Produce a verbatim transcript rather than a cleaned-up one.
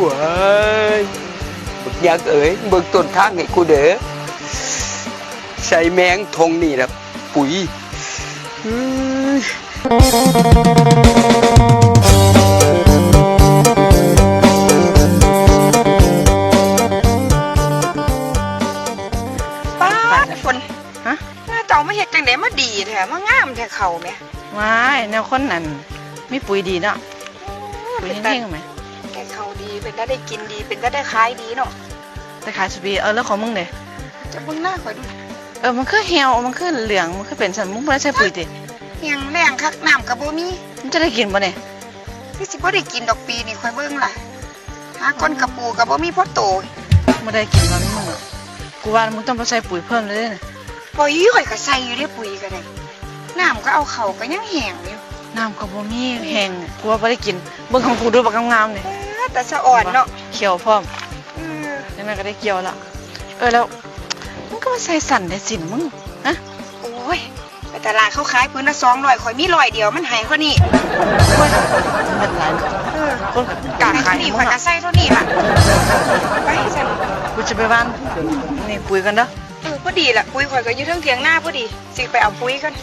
ว้าย บักยักษ์เอ๋ย เบิ่งต้นทางให้กูเด้อ ใส่แมงทงนี่ล่ะ ปุ๋ย อืม ป๊าด ฝน ฮะ หน้าเจ้ามาเฮ็ดจั่งใด๋มาดีแท้ มางามแท้ เข้าแหม ว้าย แนวคนนั่น มีปุ๋ยดีเนาะ โอ้ ปุ๋ย เป็นตา เฮงๆ แหม ได้เข้าดี เป็นตาได้กินดี เป็นตาได้ขายดีเนาะ ได้ขายสุปี เออ แล้วของมึงเด้ จะเบิ่งหน้าข้อยดู เออ มันคือเหี่ยว มันคือเหลือง มันคือเป็นซั่น มึงบ่ได้ใส่ปุ๋ยติ แห้งแล้งคัก น้ำก็บ่มี มันจะได้กินบ่เนี่ย คือสิบ่ได้กินดอกปีนี้ ข้อยเบิ่งล่ะ หาก้นกะปูก็บ่มีพอโต บ่ได้กินแล้วมึงอะ กูว่ามึงต้องไปใส่ปุ๋ยเพิ่มเลยเด้อ โอ้ย ข้อยก็ใส่อยู่เด้ ปุ๋ยก็ได้ น้ำก็เอาเข้าก็ยังแห้งอยู่ น้ำก็บ่มี แห้ง กูว่าบ่ได้กิน เบิ่งของกูดูบักงามๆ นี่ เออ แต่สะอ่อนเนาะ เขียวพร้อม เออ จั่งใด๋ก็ได้เกี่ยวละ เออ แล้วมึงก็มาใส่สั้นแท้สิ้นมึง ฮะ โอ้ย ไปตลาดเขาขายผืนละสองร้อย ข้อยมีร้อยเดียว มันให้เท่านี้ โอ้ย เงินหลาย เออ คนก็กล้าขาย นี่ มึง ข้อยก็ อะ ใส่เท่านี้ล่ะ ไปซั่น กูจะไปหว่าน นี่ ปุ๋ยก่อนเด้อ เออ พอดีล่ะ ปุ๋ยข้อยก็อยู่เทิงเถียงนาพอดี สิไปเอาปุ๋ยก่อน